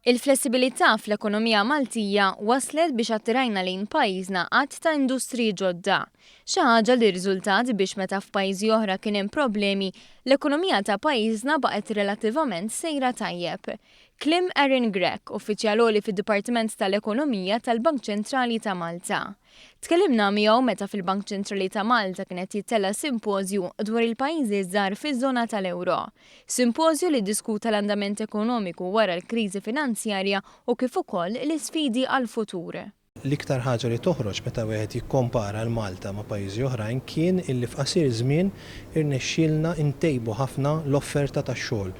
Il-flessibilità fl-ekonomija Maltija wasslet biex attirajna lejn pajjiżna għadd ta' industriji ġodda. Xi ħaġa li rriżultat biex meta f'pajjiżi oħra kien hemm problemi, l-ekonomija ta' pajjiżna baqgħet relattivament sejra tajjeb. Kliem Aaron Grech, uffiċjal għoli fid-Dipartiment tal-Ekonomija tal-Bank Ċentrali ta' Malta. Tkellimna miegħu meta fil-Bank Ċentrali ta' Malta kien qed jittella' simpożju dwar il-pajjiżi ż-żgħar fiż-żona tal-ewro. Simpożju li ddiskuta l-andament ekonomiku wara l-kriżi finanzjarja u kif ukoll l-isfidi għall-futur. L-iktar ħaġa li toħroġ meta wieħed jikkompara 'l Malta ma' pajjiżi oħrajn kien illi f'qasir żmien irnexxielna ntejbu ħafna l-offerta tax-xogħol,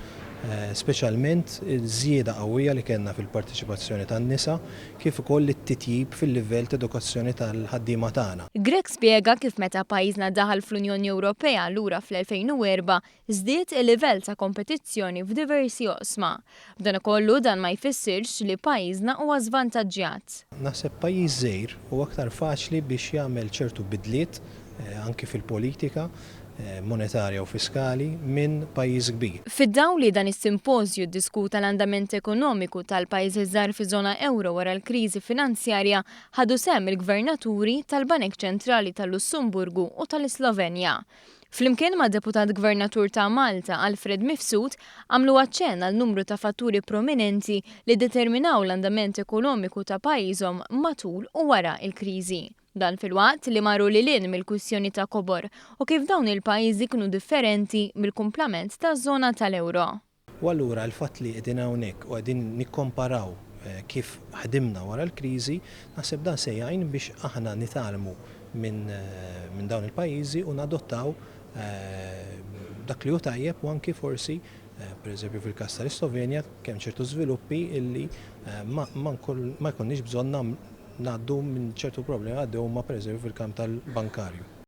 speċjalment iż-żieda qawwija li kellna fil-parteċipazzjoni tan-nisa kif ukoll it-titjib fil-livell ta' edukazzjoni tal-ħaddiema tagħna. Grech spjega kif meta pajjiżna daħal fl-Unjoni Ewropea lura fl-2004, żdied il-livell ta' kompetizzjoni f'diversi oqsma. B'danakollu dan ma jfissirx li pajjiżna huwa żvantaġġjat. Naħseb pajjiż żgħir huwa aktar faċli biex jagħmel ċertu bidliet anki fil-politika monetarja u fiskali minn pajjiż kbir. Fid-dawl li dan is-simpożju ddiskuta l-andament ekonomiku tal-pajjiżi żgħar fiż-żona ewro wara l-kriżi finanzjarja, ħadu sehem il-gvernaturi tal-Banek Ċentrali tal-Lussemburgu u tal-Islovenja. Flimkien mad-Deputat Gvernatur ta' Malta, Alfred Mifsud, għamlu aċċenn għal numru ta' fatturi prominenti li ddeterminaw l-andament ekonomiku ta' pajjiżhom matul u wara l-kriżi. Dan filwaqt li marru lil hinn mill-kwistjoni ta' kobor u kif dawn il-pajjiżi kienu differenti mill-kumplament taż-żona tal-ewro. U allura l-fatt li qegħdin hawnhekk u qegħdin nikkomparaw kif ħdimna wara l-kriżi, naħseb dan se jgħin biex aħna nitgħallmu minn dawn il-pajjiżi u nadottaw dak li hu tajjeb u anki forsi, pereżempju fil-każ tal-Islovenja, kemm ċertu żviluppi illi ma jkollniex bżonn ngħaddu minn ċertu problemi li għaddew huma pereżempju fil-kamp tal-bankarju.